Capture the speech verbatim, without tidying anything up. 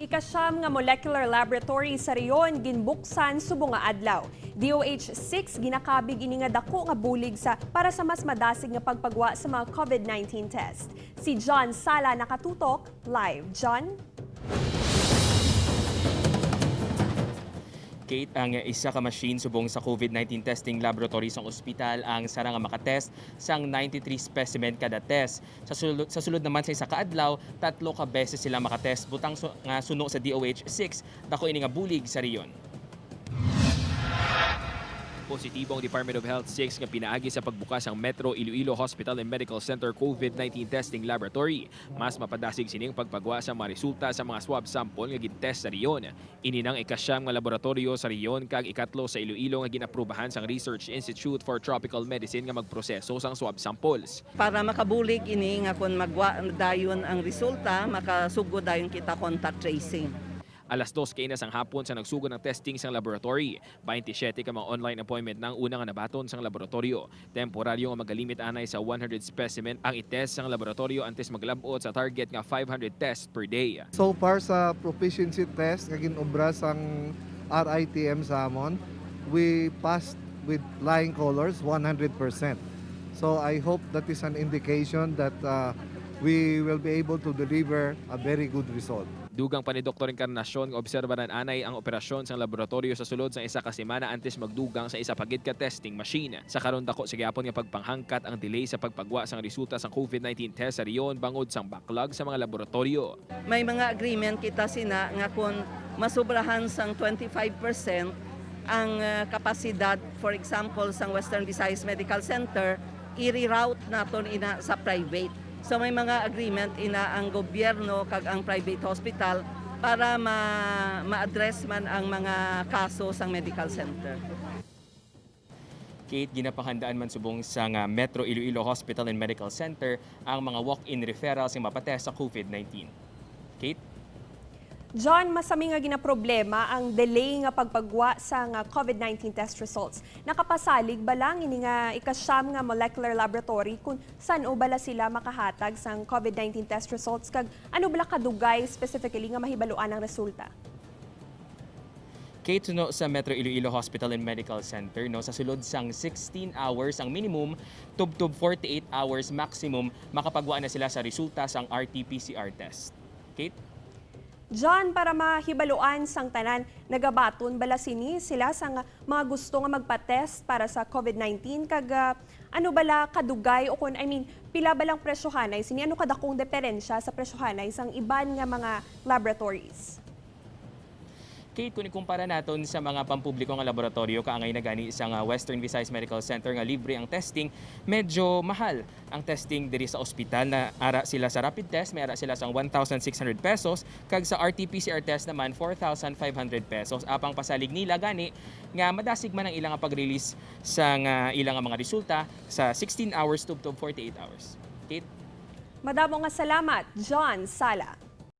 Ikasyam nga molecular laboratory sa rehiyon ginbuksan subong nga adlaw. D O H six ginakabig ini nga dako nga bulig sa para sa mas madasig nga pagpagwa sa mga COVID nineteen test. Si John Sala nakatutok live. John? Kate, ang isa ka machine subong sa COVID nineteen testing laboratory sang ospital ang sara nga makatest sang ninety-three specimen kada test. Sa sulod, sa sulod naman sa isa ka adlaw, tatlo ka beses sila makatest, butang su- nga suno sa D O H six, dako ini nga bulig sa rehiyon. Positibo ang Department of Health six nga pinaagi sa pagbukas ang Metro Iloilo Hospital and Medical Center COVID nineteen testing laboratory. Mas mapadasig sini ang pagpagwa sa mga resulta sa mga swab sample nga gintest sa rehiyon. Ini nang ikasyam nga laboratoryo sa rehiyon kag ikatlo sa Iloilo nga gin-aprubahan sang Research Institute for Tropical Medicine nga magproseso sang swab samples. Para makabulig ini nga kon magwa dayon ang resulta, makasugod dayon kita contact tracing. Alas dos kaina sang hapon sa nagsugod ang testing sang laboratory. Twenty-siyete ka mga online appointment na ang una nga nabaton sang laboratoryo. Temporaryo nga magalimit anay sa one hundred specimen ang i-test sang laboratoryo antes maglab-ot sa target nga five hundred tests per day. So far sa proficiency test nga gin-obra sang R I T M sa amon, we passed with flying colors one hundred percent. So I hope that is an indication that uh, we will be able to deliver a very good result. Dugang pa ni Doktor Encarnacion nga obserbaran anay ang operasyon sang laboratoryo sa sulod sang isa ka semana antes magdugang sa isa pa gid ka testing machine. Sa karon, dako sa gihapon nga pagpanghangkat ang delay sa pagpagwa sang resulta sang COVID nineteen test sa rehiyon bangod sang backlog sa mga laboratoryo. May mga agreement kita sina nga kon masubrahan sang twenty-five percent ang uh, kapasidad, for example, sang Western Visayas Medical Center, i-reroute naton ina sa private. So may mga agreement ina ang gobyerno kag ang private hospital para ma- ma-address man ang mga kaso sang medical center. Kate, ginapanghandaan man subong sang Metro Iloilo Hospital and Medical Center ang mga walk-in referrals nga mapatest sa COVID nineteen. Kate? John, masami nga ginaproblema ang delay nga pagpagwa sa nga COVID nineteen test results. Nakapasalig ba lang ini nga ikasyam nga molecular laboratory kung san-o bala sila makahatag sang COVID nineteen test results kag ano bala kadugay specifically nga mahibaluan ang resulta? Kate, suno sa Metro Iloilo Hospital and Medical Center, no, sa sulod sang sixteen hours ang minimum, tubtob forty-eight hours maximum, makapagwa na sila sa resulta sang R T P C R test. Kate? John, para mahibaluan sang tanan, nagabaton bala sini sila sang mga gusto nga magpa-test para sa COVID nineteen kag uh, ano bala kadugay o kun I mean pila balang presyohanay sini, ano kadakong diferensya sa presyohanay sang iban nga mga laboratories? Kate, kung ikumpara naton sa mga pampubliko nga laboratoryo, kaangay na gani sa nga Western Visayas Medical Center nga libre ang testing, medyo mahal ang testing diri sa ospital. Na ara sila sa rapid test, may ara sila sang one thousand six hundred pesos, kag sa R T P C R test naman four thousand five hundred pesos. Apang pasalig nila gani nga madasig man ang ilang pag-release sa nga ilang mga resulta sa sixteen hours tubtob forty-eight hours. Kate? Madamo nga salamat, John Sala.